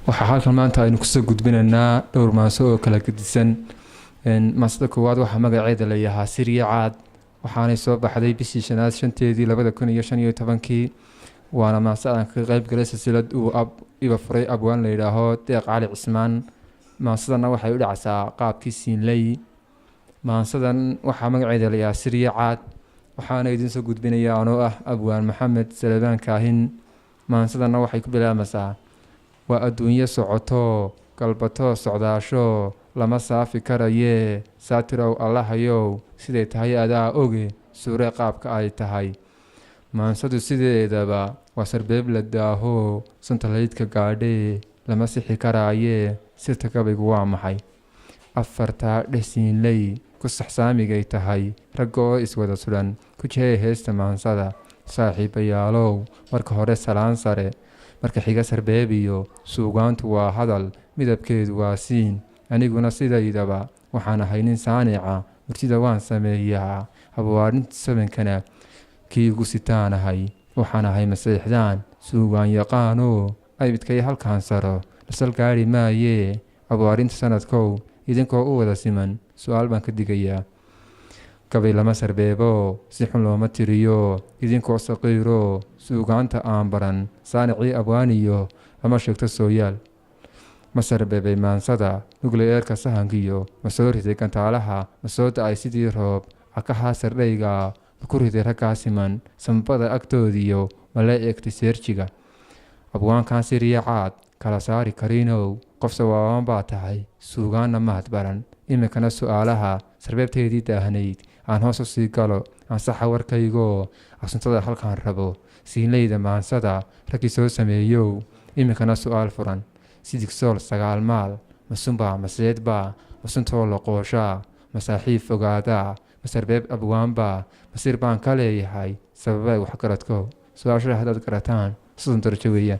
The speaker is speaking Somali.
Waxaa halkan maanta aynu kusoo gudbinaynaa dhowr maanso oo kala gedisan. Maansada koowaad waxaa magaceeda la yahaa Siriya Caad, waxaanay soo baxday bishii shanaad 5-teedii 2015-kii. Waana maanse aan kaga qeyb galay silsilad uu ab iba furay abwaan la yidhaaho Deeq Cali Cismaan. Maansadana waxay u dhacsaa qaabkii siinley. Maansadan waxaa magaceeda la yahaa Siriya Caad, waxaana idiin soo gudbinayaa anoo ah abwaan Maxamed Salebaan Kaahin. Maansadana waxay ku bilaabmaysaa: waa adduunyo socotoo galbatoo socdaasho, lama saafi karayee, saatirow Allahayow, siday tahay adaa oge, suure qaabka ay tahay. Maansadu sideedaba waa sarbeeb la daahoo santalaydka gaadhee, lama sixi karaayee, sirta gabaygu waa maxay? Afartaa dheh siinley ku saxsaamigay tahay, ragga oo iswada sudhan ku jehey heesta maansada. Saaxiibayaalow, marka hore salaan sare, marka xiga sarbeebiyo suugaantu waa hadal, midabkeedu waa siin. Aniguna sidaydaba waxaan ahay nin saanica, murtida waan sameeyaa, abwaarinta sabankana kii ugu sitaanahay. Waxaan ahay maseexdaan suugaan yaqaanoo aybidkay halkaan saro lasal gaari maayee. Abwaarinta sanadkow, idinkoo u wada siman, su-aal baan ka digayaa. Gabay lama sarbeebo, si xun looma tiriyo, idinkoo saqiiro suugaanta aan baran, saanicii abwaaniyo lama sheegto sooyaal. Ma sarbeebay maansada nugleyeerka sahankiyo? Ma soo riday gantaalaha? Ma soo da-ay sidii roob cakahaa sardhayga? Ma ku riday raggaa siman sambada agtoodiyo? Ma la eegtay seerjiga abwaankan Siriya Caad kala saari karinow? Qof sawaaban baa tahay, suugaanna mahad baran. Iminkana su-aalaha sarbeebteedii daahnayd aan hoos u sii galo, ansaxa warkaygoo asuntada halkaan rabo. Siinleyda maansada raggii soo sameeyow, iminkana su-aal furan: sidig sool sagaal maal masunbaa, maseedbaa, masuntoo loqooshaa, masaaxiib fogaadaa, masarbeeb abwaanbaa, masir baan ka leeyahay, sababay waxgaradko? Su-aasha haddaad garataan 30 darajo weeyaan.